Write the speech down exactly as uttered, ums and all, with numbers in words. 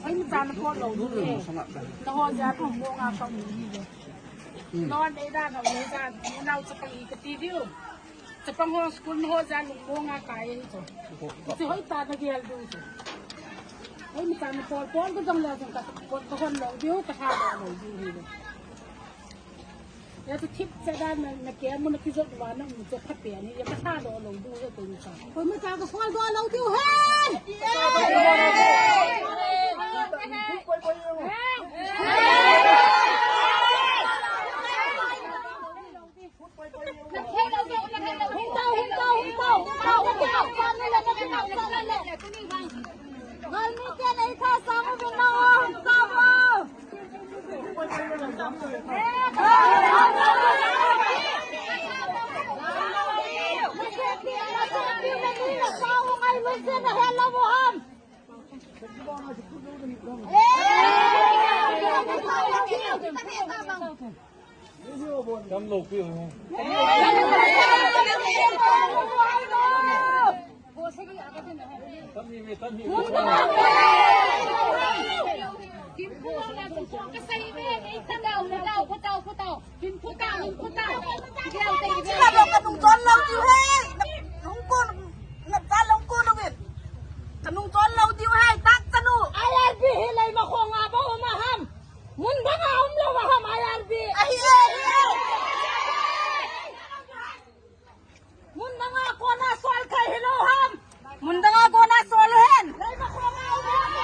ꯑꯩ ꯃꯆꯥꯅ ꯄꯣꯠ ꯂꯧꯗꯣꯏꯅꯦ꯫ ꯅꯍꯣꯖꯥ ꯊꯣꯡꯕ ꯉꯥ ꯀꯧꯅꯤꯡꯉꯤꯅꯦ꯫ ꯅꯍꯣꯟ ꯑꯩ ꯔꯥ ꯅꯧꯅꯦ ꯖꯥ ꯅꯅꯥꯎ ꯆꯄꯪ ꯏ ꯀꯇꯤꯗꯤꯌꯨ꯫ ꯆꯄꯪ ꯍꯣ ꯁ꯭ꯀꯨꯜ ꯅꯍꯣꯖꯥ ꯅꯨꯡꯃꯣ ꯉꯥ ꯀꯥꯏꯌꯦ ꯏꯆꯣ꯫ ꯏꯆꯦ ꯍꯣꯏ ꯇꯥꯅꯒꯦ ꯍꯥꯏꯕꯗꯨ ꯏꯆꯣ꯫ ꯑꯩ ꯃꯆꯥꯅ ꯄꯣꯠ ꯄꯣꯠ ꯀꯗꯪ ꯂꯧꯗꯣꯏ ꯀ ꯄꯣꯠ ꯀꯍꯣꯟ ꯂꯧꯗꯤꯌꯨ ꯀꯊꯥ ꯂꯧꯗꯤꯌꯨ ꯍꯤꯔꯦ꯫ ꯌꯥ ꯇꯨ ꯊꯤꯞ ꯆꯦꯗꯥ ꯅ ꯀꯦ ꯃꯨꯅ ꯀꯤꯖꯣ ꯋꯥꯅ ꯃꯨꯆꯣ ꯐꯠꯇꯦ ꯑꯅꯤ ꯌꯥ ꯀꯊꯥ ꯂꯧꯗꯤꯌꯨ ꯍꯦ ꯀꯣꯏ ꯃꯆꯥ꯫ ꯍꯣꯏ ꯃꯆꯥ ꯀ ꯁꯣꯜ ꯗꯣ ꯂꯧꯗꯤꯌꯨ ꯍꯦ꯫ ꯌꯥꯝ ꯂꯧꯕꯤꯌꯨ꯫ ꯇꯝꯃꯤꯃꯤ, ꯇꯝꯃꯤꯃꯤ꯫ ꯁꯤꯗ ꯂꯣꯛꯀ ꯅꯨꯡ ꯆꯣꯟ ꯂꯧꯗꯤꯌꯨ ꯍꯦ꯫ ꯅꯨꯡ ꯀꯣꯟ ꯅꯞꯆꯥ ꯂꯧ ꯀꯣꯟ ꯂꯧꯕꯤꯌꯨ꯫ ꯀꯅꯨꯡ ꯆꯣꯟ ꯂꯧꯗꯤꯌꯨ ꯍꯦ, ꯇꯥꯛ ꯆꯅꯨ꯫ ꯑꯥꯏ ꯑꯥꯔ ꯕꯤ ꯍꯤ ꯂꯩ ꯃꯈꯣꯡ ꯉꯥꯕ ꯑꯃ ꯍꯝ꯫ ꯃꯨꯟꯗ ꯉꯥ ꯑꯍꯨꯝ ꯂꯧꯕ ꯍꯝ ꯑꯥꯏ ꯑꯥꯔ ꯕꯤ꯫ ꯑꯍꯤ, ꯑꯍꯤ, ꯑꯍꯤ꯫ ꯃꯨꯟꯗ ꯉꯥ ꯀꯣꯟꯅ ꯁꯣꯜ ꯈꯩ ꯍꯤꯂꯣ ꯍꯝ꯫ ꯃꯨꯟꯗ ꯉꯥ ꯀꯣꯟꯅ ꯁꯣꯜ ꯍꯦꯟ꯫ ꯂꯩ ꯃꯈꯣꯡ ꯉꯥ ꯑꯍꯨꯝ꯫